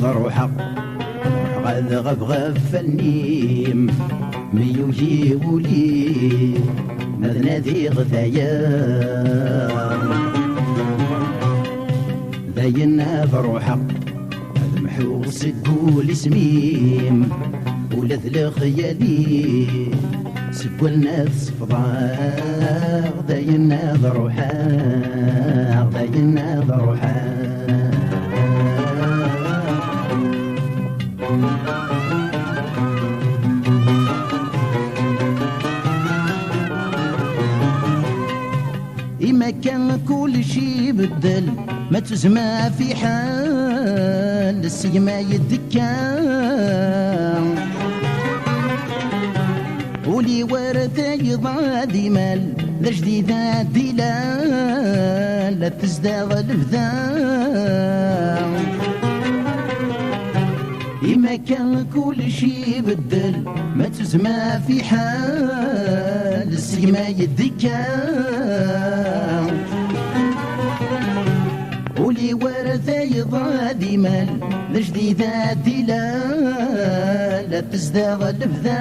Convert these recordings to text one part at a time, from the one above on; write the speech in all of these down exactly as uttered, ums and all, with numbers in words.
Ruḥeɣ, ruḥeɣ ad ɣef ɣef allen-im, mi yugi wul-i, ma d nadiɣ taya. Dayen ad ruḥeɣ, ad mḥuɣ seg wul isem-im, ula d lexyali seg wallen ad sefḍeɣ. Dayen ad ruḥeɣ, dayen ad ruḥeɣ. Imi akka kullec ibeddel, ma tuzma fiḥel, segma yedekka. Uli war tayeḍ ad imal, d ajdid ad ilal, ad tezdeɣ lebda. Imi akka kullec ibeddel, ma tuzma fiḥel, segma yedekka. Uli war tayeḍ ad imal, d ajdid ad ilal, ad tezdeɣ lebda.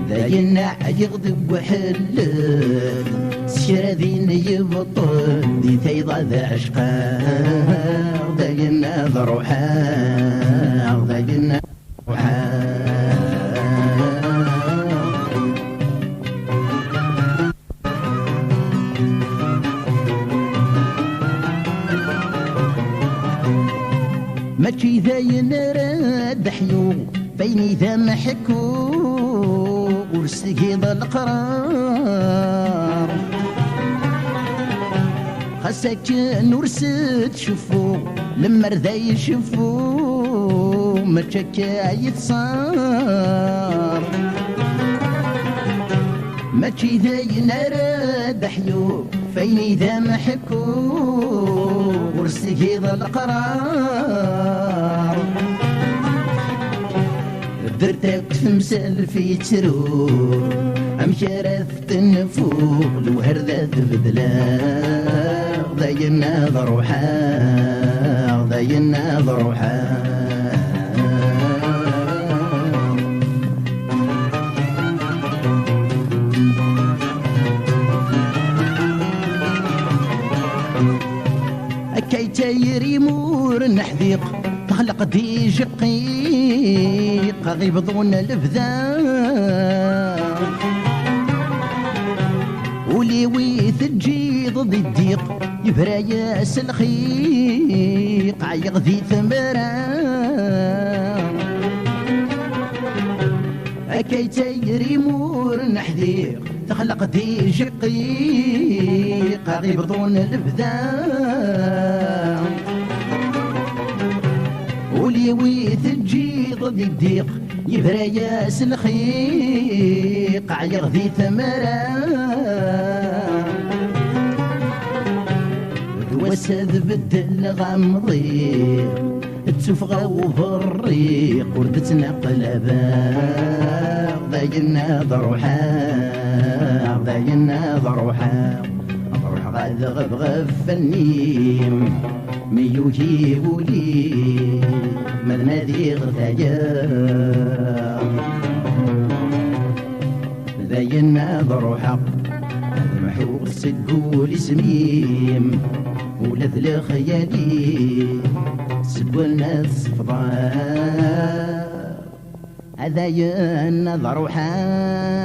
Dayen ɛyiɣ deg uḥellel, s kra din yebṭel, di tayḍa d ɛecqeɣ. Dayen ad ruḥeɣ, dayen ad ruḥeɣ. Mačči d ayen ara d-ḥyuɣ, f ayen i d ameḥku, ur s-tgiḍ leqrar. Xas akken ur s-tceffuɣ, lemmer d ay ceffuɣ, mačči akka ay teṣṣar. Mačči d ayen ara d-ḥyuɣ, f ayen i d ameḥku, ur s-tgiḍ leqrar. Ddert akk temsal fi ttru, amek ara tenfuɣ lewher d ad bedleɣ. Dayen ad ruḥeɣ, dayen ad ruḥeɣ. Akka i tayri mur neḥdiq, texleq-d ijeqqiq, aɣ-ibḍun lebda. Ul-iw i teǧǧiḍ di ddiq, yebra-yas lxiq, ɛyiɣ di tmara. Akka i tayri mur neḥdiq, texleq-d ijeqqiq, aɣ-ibḍun lebda. Ul-iw i teǧǧiḍ di ddiq, yebra-yas lxiq, ɛyiɣ di tmara. D wass ad beddleɣ amḍiq, ttufeɣ uberriq, ur d-ttnaqlabeɣ. Dayen ad ruḥeɣ, dayen ad ruḥeɣ, ad ruḥeɣ ad ɣebɣef allen-im, mi yugi wul-i, ma d nadiɣ taya. Dayen ad ruḥeɣ, ad mḥuɣ seg wul isem-im, ula d lexyali seg wallen ad sefḍeɣ. A dayen ad ruḥeɣ.